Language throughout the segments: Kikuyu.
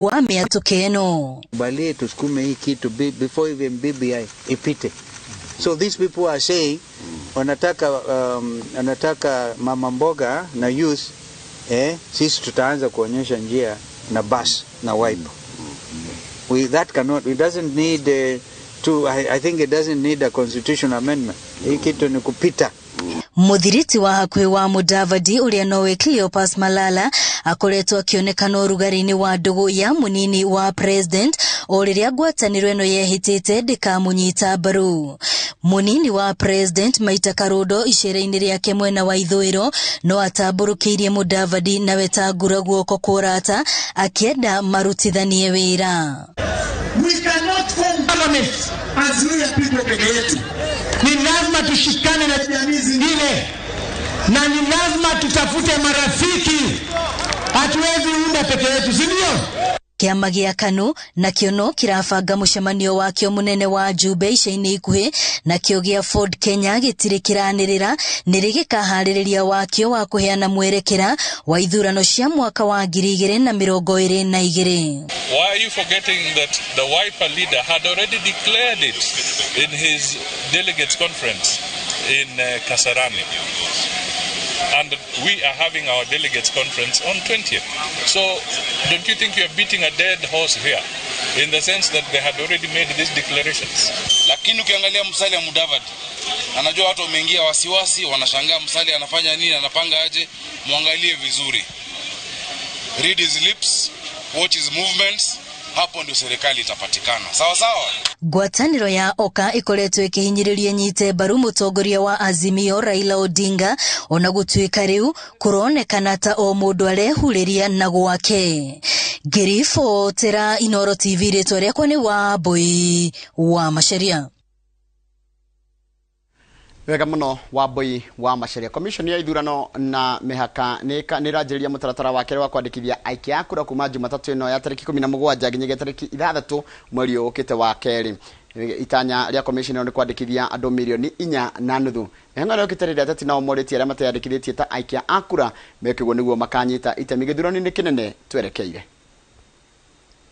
Wa mĩatũka ĩno. Balie tusukume hii kitu before even BBI ipite. So these people are saying wanataka mama mboga na youth, sisi tutaanza kuonyesha njia na bus na Wiper. We that cannot it doesn't need to I think it doesn't need a constitutional amendment. Hii kitu ni kupita. Muthiriti wa hakuhĩ wa Mudavadi ũrĩa nowe Cleopas Malala akoretwo akĩonekana ũrugarĩ-inĩ wa ndũgũ ya mũnini wa president o rĩrĩa ngwatanĩro ĩno yehĩtĩte ndĩkamũnyita mbaru. Mũnini wa president Maita Karũndo icera-inĩ rĩake mwena wa ithũĩro no atambũrũkĩirie Mudavadi na Wetangula guoko kwa ũrata akĩenda marutithanie wĩra. We cannot form government as Luhya people peke yetu. Ni lazima tushikane na jamii zingine na ni lazima tutafute marafiki. Hatuwezi unda peke yetu, si ndio? Kĩama gĩa KANU nakĩo no kĩrabanga mũcemanio wakĩo mũnene wa njumbe ica-inĩ ikuhĩ, nakĩo gĩa Ford Kenya gĩtirĩ kĩranĩrĩra nĩrĩ gĩkaharĩrĩria wakĩo wa kũheana mwerekera wa ithurano cia mwaka wa 2022. Why are you forgetting that the Wiper leader had already declared it in his delegates conference in Kasarani? And we are having our delegates conference on 20th. So don't you think you're beating a dead horse here, in the sense that they had already made these declarations? Lakini ukiangalia Musalia Mudavadi, anajua watu wameingia wasiwasi, wanashangaa Musalia anafanya nini, anapanga aje. Muangalie vizuri, read his lips, watch his movements, hapo ndio serikali itapatikana. Sawa sawa. Ngwatanĩro ya Oka ĩkoretwo ĩkĩhinyĩrĩria nyite mbaru mũtongoria wa Azimio Raila Odinga, ona gũtuĩka rĩu kũronekana ta o mũndũ arehurĩria na gwake. Ngĩribotera Inooro TV, rĩtwa rĩakwa nĩ Wambui wa Macharia. Wega muno, Wambui wa Macharia. Commission ya ithurano na mĩhaka nĩ ĩranjĩrĩria mũtaratara wa kerĩ wa kwandĩkithia aikia a kura kuma Jumatatũ ĩno ya tarĩki 17 nginyagia tarĩki 6 mweri ũyũ ũkĩte wa kerĩ. Itanya rĩa commission ĩno nĩ kwandĩkithia andũ 4.5 milioni. Mĩhang'o ĩrĩa yũkĩte rĩrĩa ateti nao morĩtie arĩa mateyandĩkithĩtie ta aikia a kura meke ũguo nĩguo makanyita itemi gĩthurano-inĩ kĩnene twerekeire.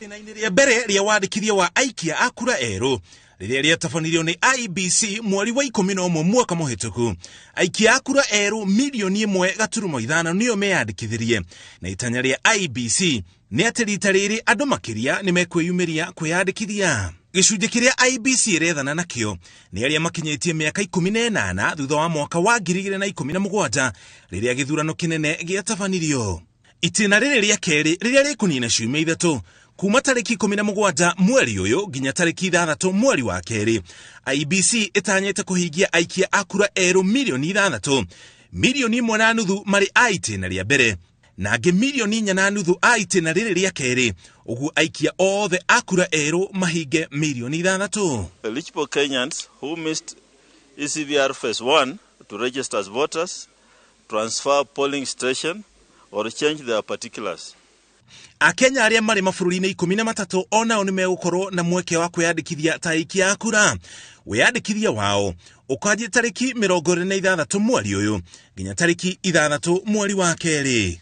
Itĩna-inĩ rĩa mbere rĩa wandĩkithia wa aikia a kura erũ rĩrĩa rĩatabanirio nĩ IEBC mweri wa 11 mwaka mũhĩtũku, aikia a kura erũ 1.5 milioni nĩo meyandĩkithirie, na itanya rĩa IEBC nĩ atĩ rita rĩrĩ andũ makĩria nĩ mekwĩyumĩria kwĩyandĩkithia. Gĩcunjĩ kĩrĩa IEBC ĩrethana nakĩo nĩ arĩa makinyĩtie mĩaka 18 thutha wa mwaka wa 2017 rĩrĩa gĩthurano kĩnene gĩatabanirio. Itĩna rĩrĩ rĩa kerĩ rĩrĩa rĩkũnina ciumia 3 kuma tarĩki 17 mweri ũyũ nginya tarĩki 6 mweri wa kerĩ, IEBC ĩtanyĩte kũhingia aikia a kura erũ 6 milioni, 1.5 milioni marĩ a itĩna rĩa mbere na angĩ 4.5 milioni a itĩna rĩrĩ rĩa kerĩ, ũguo aikia othe a kura erũ mahinge 6 milioni. Eligible Kenyans who missed ECVR phase 1 to register as voters, transfer polling station or change their particulars. Akenya arĩa marĩ mabũrũri-inĩ 13 onao nĩ megũkorwo na mweke wa kwĩyandĩkithia ta aikia a kura. Wĩyandĩkithia wao ũkanjia tarĩki 26 mweri ũyũ nginya tarĩki 6 mweri wa kerĩ.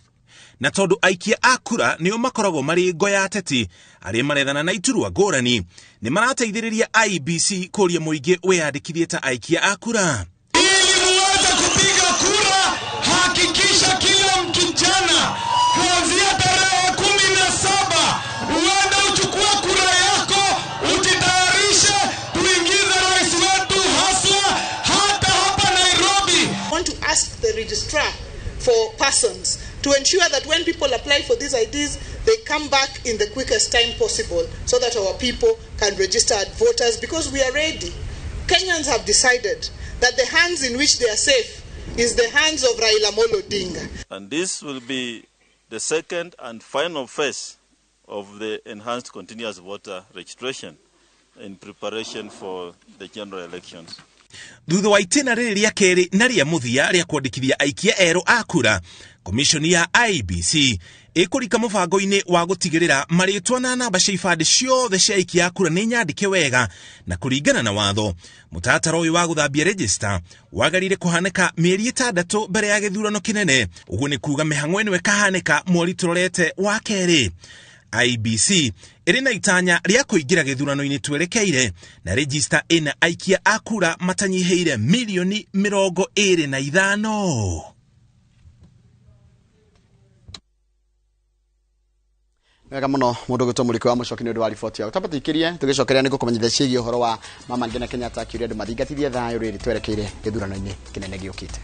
Na tondũ aikia a kura nĩo makoragwo marĩ ngo ya ateti arĩa marethana na iturwa ngũrani, nĩ marateithĩrĩria IEBC kũria mũingĩ wĩyandĩkithie ta aikia a kura. Ili muweze kupiga kura, hakikisha kila kijana kuanzia tarehe 17 uende uchukue kura yako, ujitayarishe, tuingize rais wetu haswa hata hapa Nairobi. I want to ask the registrar for persons to ensure that when people apply for these IDs, they come back in the quickest time possible so that our people can register as voters, because we are ready. Kenyans have decided that the hands in which they are safe is the hands of Raila Amolo Odinga. And this will be the second and final phase of the enhanced continuous voter registration in preparation for the general elections. Thutha wa itĩna rĩrĩ rĩa kerĩ na rĩa mũthia rĩa kwandĩkithia aikia erũ a kura, komishoni ya IEBC ĩkũrika mũbango-inĩ wa gũtigĩrĩra marĩtwa na namba cia ibandĩ ciothe cia aikia a kura nĩ nyandĩke wega na kũringana na watho. Mũtaratara ũyũ wa gũthambia register wagĩrĩire kũhanĩka mĩeri 6 mbere ya gĩthurano kĩnene, ũguo nĩ kuga mĩhang'o ĩno ĩkahanĩka mweri tũrorete wa kerĩ. IEBC ĩrĩ na itanya rĩa kũingĩra gĩthurano-inĩ twerekeire na rejista ĩna aikia a kura matanyihĩire milioni 25. Wega muno mundu gwitwo Muriko wa Mucoki ni undu wa riboti yaku. Twamba tuikirie tugicokeria ni gukumenyithia ciĩgiĩ ũhoro wa Mama Ngina Kenyatta akiuria andu mathingatithie thayũ rĩrĩ twerekeire gĩthurano-inĩ kĩnene gĩũkĩte.